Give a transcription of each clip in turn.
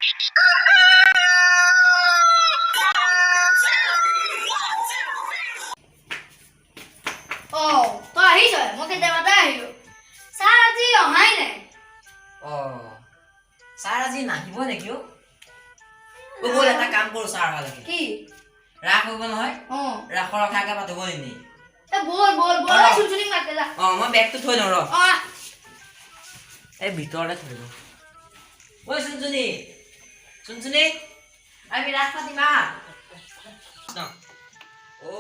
অ, তই আহিছ? মই কেতিয়াবাতে আহিলো। ছাৰ আজি অহাই নাই। অ, ছাৰ আজি নাহিব নেকি? অ', ব'ল, এটা কাম কৰোঁ, ছাৰ অহালৈকে। কি? ৰাস হ'ব নহয়। অ। ৰাসৰ কথাকে পাতিব এনেই। এ ব'ল, ব'ল, ব'ল। অ। চুনচুনিক মাতে যা। অ, মই বেগটো থৈ দিওঁ, ৰ। অ, আহ। এই ভিতৰতে থৈ দিওঁ। ঐ চুনচুনি, চুনচুনি, আমি ৰাস পাতিম, আহ। অ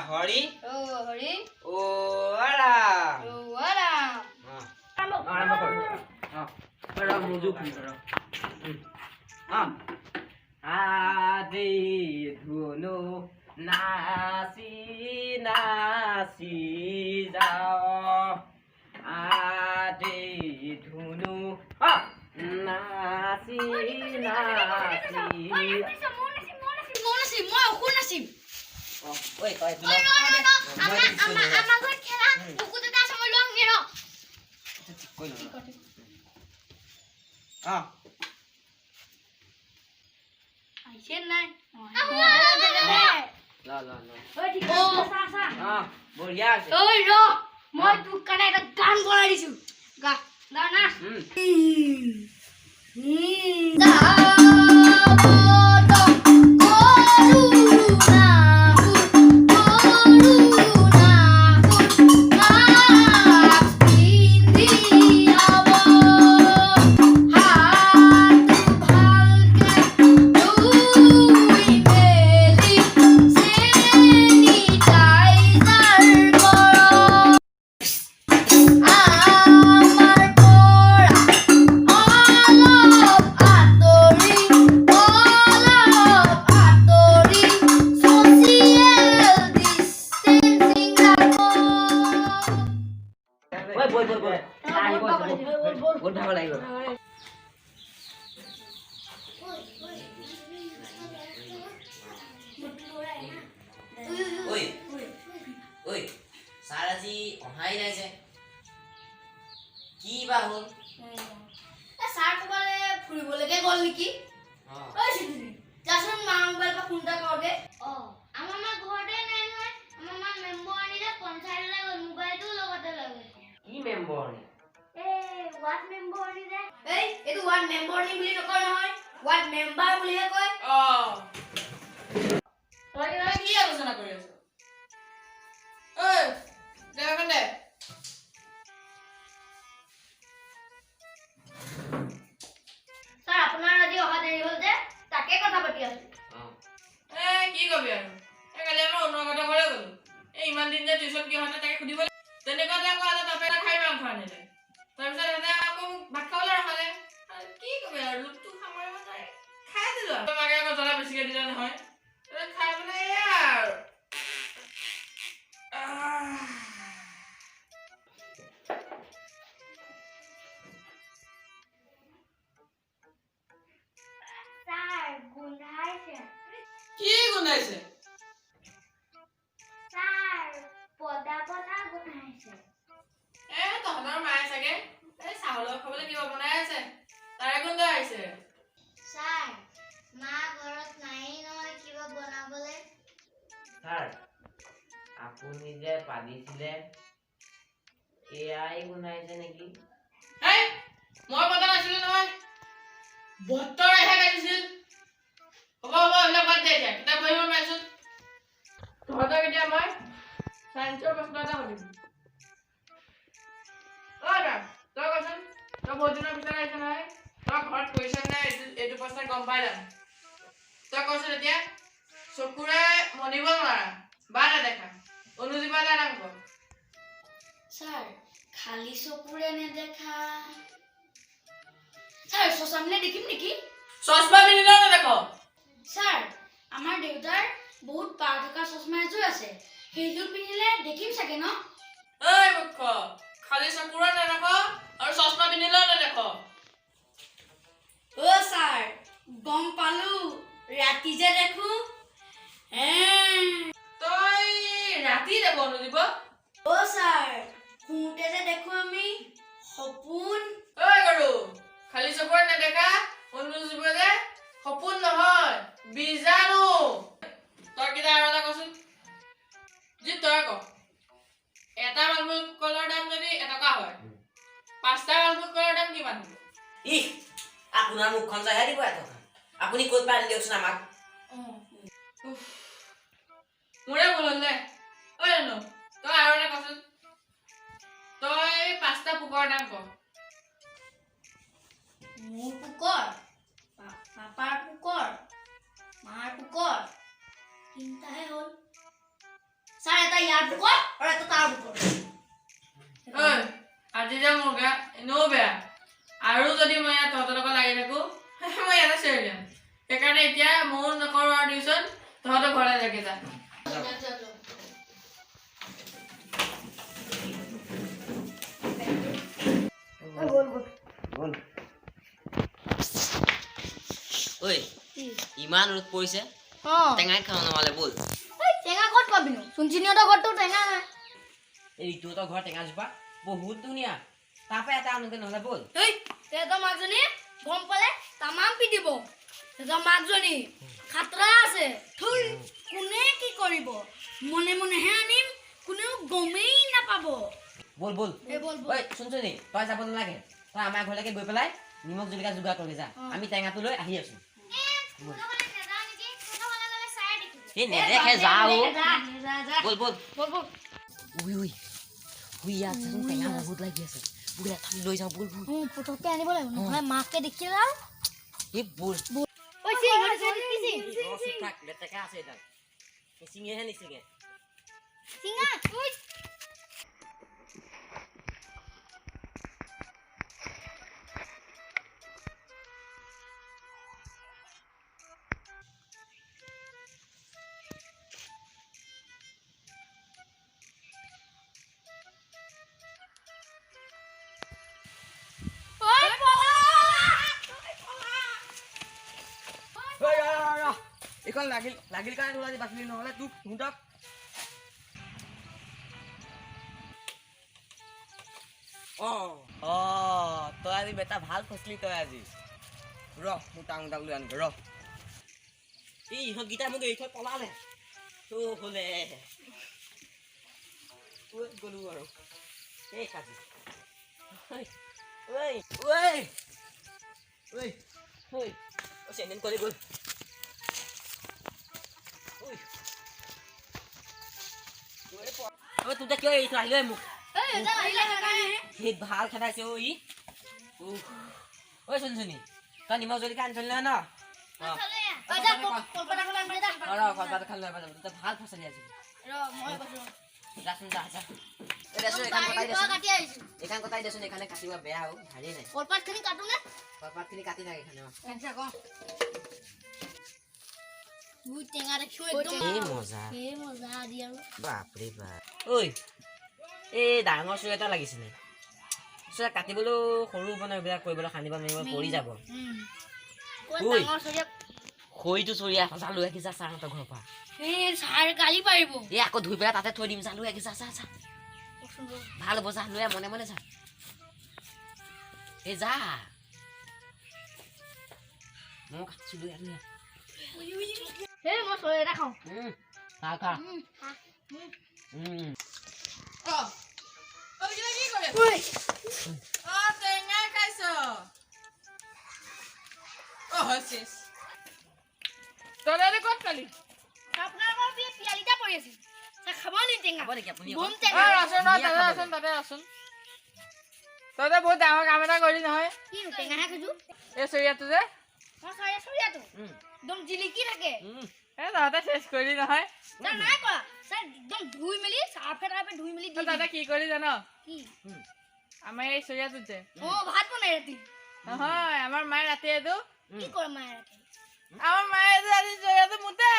হৰি। অ হৰি। অ ৰাম। অ ৰাম। আৰম্ভ কৰ। অ, ৰ, মোৰযোৰ খুলিছো, ৰ। অ, আদি ধুনু নাচি নাচি যাওঁ, আদি ধুনু অ নাচি নাচি। মই নাচিম, মই অসুৰ নাচিম। অ, ঐ, তই এইটো ঐ, ল। ৰ, ৰ, ৰ। মই আমাৰ এইটো ঠিক কৰি আমাৰ লওঁ, ৰ। আমাৰ ঘৰত খেলা মুকুট এটা আছে, মই লওঁগে, ৰ। এইটো ঠিক কৰি লওঁ, ৰ। অ। আহিছে নাই? ল, ল, ল। অ। অ, বঢ়িয়া আছে। ঐ ৰ, মই তোৰ কাৰণে এটা গান বনাই দিছো, গা, না নাচ। যাব কৰোণা কৰোণা মাস্ক পিন্ধি আব, হাত ভালকে ধুই মেলি চেনিটাইজাৰ কৰ, আমাৰ পৰা অলপ আঁতৰি, অলপ আঁতৰি ছ'চিয়েল ডিষ্টেঞ্চিং ৰাখ। ঐ, ব'ল, ব'ল, ব'ল, আহিব হৈছে, ব'ল। বহুত ভাগৰ লাগি গ'ল। ঐ ঐ, ছাৰ আজি অহাই নাই যে, কি বা হ'ল? এ ছাৰ ক'ৰবালে ফুৰিবলৈকে গ'ল নেকি? অ। ঐ চিন্টু, যাচোন, মা মোবাইলৰ পৰা ফোন এটা কৰগে। অ, আমাৰ মা ঘৰতে নাই নহয়। আমাৰ মা মেম্বৰ আনিলে, পঞ্চায়তলৈ গ'ল, মোবাইলটোও লগতে লৈ গৈছে। কি মেম্বৰ? এই ৱাৰ্ড মেম্বৰ আনিলে। এই, এইটো ৱাৰ্ড মেম্বৰণী বুলি নকয় নহয়, ৱাৰ্ড মেম্বাৰ বুলিহে কয়। অ, তই কিবা কি আলোচনা কৰি আছ? ঐ, দে এখন দে। ছাৰ, আপোনাৰ আজি অহা দেৰি হ'ল যে, তাকে কথা পাতি আছো। অ। এ কি কবি আৰু, এই কালি আমাৰ অনুৰাগতৰ ঘৰলৈ গ'লো। এই ইমান দিন যে টিউচন কি হোৱা নাই, তাকে সুধিব লাগিব। তেনেকুৱাতে আকৌ এটা বাপেৰে খাই মাংস আনিলে। তাৰপিছত সিহঁতে আকৌ মোক ভাত খাবলৈ ৰখালে। আৰু কি কবি আৰু, লোভটো সামৰিব নোৱাৰি, খাই দিলো আৰু। মাকে আকৌ জ্বলা বেছিকে দিলে নহয়। তাৰপিছত খাই পেলাই এয়া আৰু। আহ। ছাৰ, গোন্ধাইছে। কি গোন্ধাইছে? ছাৰ, পদা পদা গোন্ধাইছে। এ তহঁতৰ মায়ে চাগে এই চাহৰ লগত খাবলৈ কিবা বনাই আছে, তাৰে গোন্ধ আহিছে। ছাৰ, মা ঘৰত নায়েই নহয় কিবা বনাবলৈ। ছাৰ, আপুনি যে পাতিছিলে, এয়াই গোন্ধাইছে নেকি? হেই, মই পতা নাছিলো নহয়, বতৰেহে কাটিছিল। হ'ব হ'ব, এইবিলাক বাদ দে। এতিয়া কিতাপ পঢ়িব নোৱাৰিচোন। তহঁতক এতিয়া মই চায়েন্সৰ প্ৰশ্ন এটা সুধিম। অ দা, তই কচোন, তই বহুত দিনৰ পিছত আহিছ নহয়, তই ঘৰত কৰিছ নাই এইটো প্ৰশ্ন গম পাই যাম। তই কচোন এতিয়া, চকুৰে মনিব নোৱাৰা বা নেদেখা অনুজীৱ এটা নাম ক। ছাৰ, খালী চকুৰে নেদেখা? ছাৰ, চশমা পিন্ধিলে দেখিম নেকি? চশমা পিন্ধিলেও নেদেখ। ছাৰ, আমাৰ দেউতাৰ বহুত পাৱাৰ থকা চশমা এযোৰ আছে, সেইযোৰ পিন্ধিলে দেখিম চাগে ন? ঐ মূৰ্খ, খালী চকুৰে নেদেখ আৰু চশমা পিন্ধিলেও নেদেখ। অ' ছাৰ, গম পালো, ৰাতি যে দেখো। তই ৰাতি দেখ অনুজীৱ? অ' ছাৰ, শুওঁতে যে দেখো আমি সপোন। ঐ গৰু, খালী চকুৰে নেদেখা অনুজীৱ যে সপোন নহয়, বীজাণু। তই কিটা আৰু এটা কচোন। যি তই ক, এটা মালভোগ কলৰ দাম যদি 1 টকা হয়, 5টা মালভোগ কলৰ দাম কিমান হ'ব? ইহ, আপোনাৰ মুখখন চাইহে দিব 1 টকা। আপুনি ক'ত পাই আনি দিয়কচোন আমাক। উফ, মোৰে ভুল হ'ল দে। ঐ জানো, তই আৰু এটা কচোন। তই 5টা পোকৰ নাম ক। মোৰ পোকৰ, পাপাৰ পোকৰ, মাৰ পোকৰ, তিনিটাহে হ'ল ছাৰ। এটা ইয়াৰ পোকৰ আৰু এটা তাৰ পোকৰ। ঐ, আজি যে মোৰ গা এনেও বেয়া, আৰু যদি মই ইয়াত তহঁতৰ লগত লাগি থাকো, মই ইয়াতে চিঞৰি যাম। সেইকাৰণে এতিয়া ময়ো নকৰোঁ আৰু টিউচন। তহঁতৰ ঘৰলৈ যাগে, যা। ব'ল। ঐ, ইমান ৰ'দ পৰিছে। টেঙাই খাওঁ নহ'লে, ব'ল। টেঙা ক'ত পাবিনো? চুনচিনিহঁতৰ ঘৰততো টেঙা নাই। এই ঋতুহঁতৰ ঘৰ টেঙাজোপা বহুত ধুনীয়া, তাৰ পৰা এটা আনোগে নহ'লে, ব'ল। এই, তেহেঁতৰ মাকজনী গম পালে তামাম পিটিব। তেহেঁতৰ মাকজনী খাতৰা আছে। থুই, কোনে কি কৰিব? মনে মনেহে আনিম, কোনেও গমেই নাপাব। ব'ল ব'ল। এই ব'ল ব'ল। ঐ চুনচুনি, তই যাব নালাগে। তই আমাৰ ঘৰলৈকে গৈ পেলাই নিমখ জলকীয়া যোগাৰ কৰি যা। আমি টেঙাটো লৈ আহি আছো। এই নেদেখে, যা অ'। যা যা। ব'ল ব'ল। ব'ল ব'ল। উই উই উই, ইয়াত চাচোন, টেঙা বহুত লাগি আছে। ব'ল, এটা লৈ যাওঁ, ব'ল ব'ল। পটককে আনিব লাগিব, নহ'লে মাকে দেখিলে আৰু। এই ব'ল। ঐ চিং, চিং। ৰ, চুপ থাক। লেটেকা আছে এডাল, নিচিঙেহে নিচিঙে। চিঙা ঐ। ঐ পলা, ঐ পলা। ঐ, ৰ ৰ ৰ, এইখন লাগিল লাগিল কাৰণে তোৰ আজি বাচিলি, নহ'লে তোক তহঁতক। অ, তই আজি বেটা ভাল ফচলি তই আজি। ৰ, মোৰ টাং লৈ আনগে ৰ। এই ইহঁতকেইটা মোক এৰি থৈ পলালে। তো হ'লে ক'ত গ'লো আৰু এই কাজি। ঐ ঐ ঐ ঐ ঐ, চেণ্ডেল ক'লে গ'ল? ঐ ঐ, তোক কিয় এৰি থৈ আহিলি ঐ মোক? এই এজন আহিলে সেইকাৰণেহে। সেই ভাল খেদাইছে অ' ই। ঐ চুনচুনি, তই নিমখ জলকীয়া আনি থলি নহয় ন? অ। ঐ যা, কলপাত এখন আনি দে, যা। ৰ ৰ, কলপাত এখন লৈ আহিব যাব। তই ভাল ফচলি আজি। ৰ, মই কৈছো। যাচোন, যা যা। এই দেচোন, এইখন কটাই বাৰীৰ পৰা দেচোন। কাটি আহিছো। এইখন কটাই দেচোন, এইখনে কাটিব বেয়া অ', ধাৰেই নাই। কলপাতখিনি কাটোনে? কলপাতখিনি কাটি থাকে এইখনে, অ। বহুত টেঙা দেখিও একদম। এই মজা। এই মজা আজি আৰু। বাপৰে বাপ। ঐ, এই ডাঙৰ চুৰি এটা লাগিছিলে। চুৰি কাটিবলৈও সৰু হ'ব ন, এইবিলাক কৰিবলৈ খান্দিব নোৱাৰিব, পৰি যাব। ক'ত ঐ। ডাঙৰ চৰিয়া? সৰিটো চৰিয়া যা, লৈ আহি যা ছাৰহঁতৰ ঘৰৰ পৰা। এই ছাৰ গালি পাৰিব। এই আকৌ ধুই পেলাই তাতে থৈ দিম। যা, লৈ আহি যা, যা যা। ভাল হ'ব, যা, লৈ আহ, মনে মনে যা। এই যা, মই কাটিছো, লৈ আহ, লৈ আহ। এই মই চৰি এটা খাওঁ। খা খা। অ অ, কিবা কি কৰি আছ? অ, টেঙা খাইছ? অ, হৈছে। তই এইটো ক'ত পালি? আপোনালোকৰ পিয়ালিটা পৰি আছিল। ছাৰ, খাব নি টেঙা? খাব নেকি আপুনি? বম অকণ? টেঙা। অ, ৰচোন ৰ, তাতে ৰচোন, তাতে ৰচোন। তই বহুত ডাঙৰ কাম এটা কৰিলি নহয়। কি টেঙাহে খাইছো? এই চৰিয়াটো যে মই চৰিয়াটো একদম জিলিকি থাকে। এই তহঁতে চেচ কৰিলি নহয়। ছাৰ, নাই কৰা ছাৰ। একদম ধুই মেলি চাৰ্ফে তাৰ্ফে ধুই মেলি দি তই তাতে কি কৰিলি জান? কি? আমাৰ এই চৰিয়াটোত যে অ, ভাত বনাই ৰাতি। নহয়, আমাৰ মায়ে ৰাতি এইটো কি কৰে মায়ে ৰাতি? আমাৰ মায়ে এইটো ৰাতি চৰিয়াটো মুতে।